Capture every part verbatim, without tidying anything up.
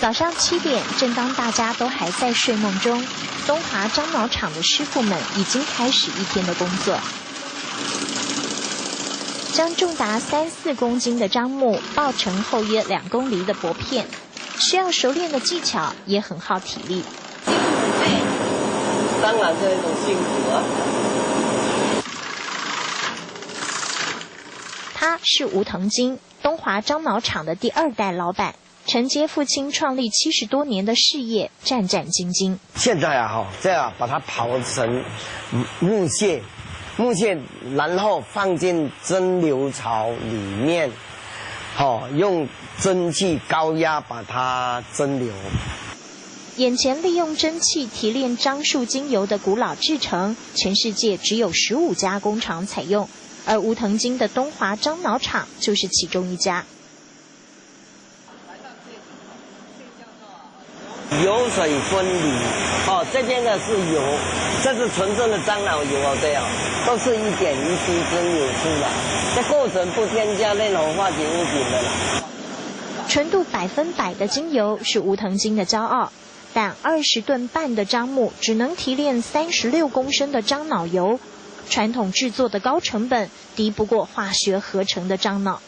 早上七点，正当大家都还在睡梦中，东华樟脑厂的师傅们已经开始一天的工作。将重达三四公斤的樟木爆成厚约两公厘的薄片，需要熟练的技巧，也很耗体力。当然，这是一种幸福啊。他是吴腾金，东华樟脑厂的第二代老板。 承接父亲创立七十多年的事业，战战兢兢。现在啊，哈，这样把它刨成木屑，木屑，然后放进蒸馏槽里面，好，用蒸汽高压把它蒸馏。眼前利用蒸汽提炼樟树精油的古老制程，全世界只有十五家工厂采用，而吴腾金的东华樟脑厂就是其中一家。 油水分离，哦，这边的是油，这是纯正的樟脑油哦，对哦，都是一点一滴蒸馏出来，这过程不添加任何化学物品的啦。纯度百分百的精油是吴腾金的骄傲，但二十吨半的樟木只能提炼三十六公升的樟脑油，传统制作的高成本敌不过化学合成的樟脑。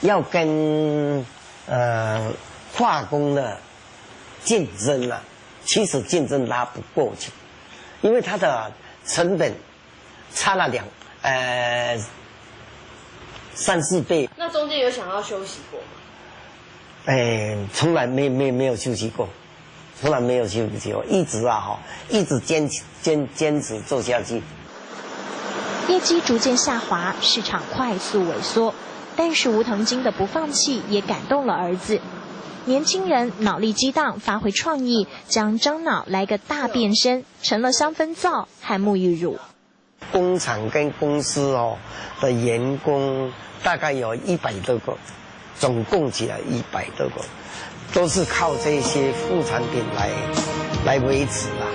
要跟，呃，化工的竞争啊，其实竞争拉不过去，因为它的成本差了两，呃，三四倍。那中间有想要休息过吗？哎，从来没，没，没有休息过。 从来没有休息过，一直啊，哈，一直坚持，坚，坚持做下去。业绩逐渐下滑，市场快速萎缩，但是吴腾金的不放弃也感动了儿子。年轻人脑力激荡，发挥创意，将樟脑来个大变身，成了香氛皂和沐浴乳。 工厂跟公司哦的员工大概有一百多个，总共起来一百多个，都是靠这些副产品来，来维持啊。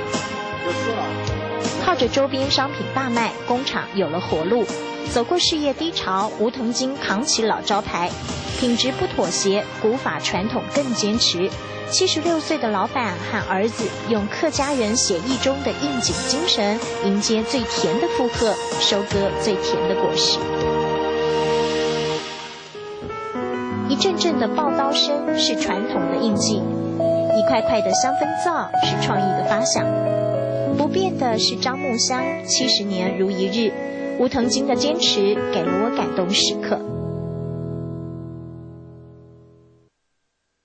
靠着周边商品大卖，工厂有了活路。走过事业低潮，吴腾金扛起老招牌，品质不妥协，古法传统更坚持。 七十六岁的老板和儿子用客家人血液中的应景精神，迎接最甜的负荷，收割最甜的果实。一阵阵的爆刀声是传统的印记，一块块的香氛皂是创意的发想。不变的是樟木香，七十年如一日。吴腾金的坚持给了我感动时刻。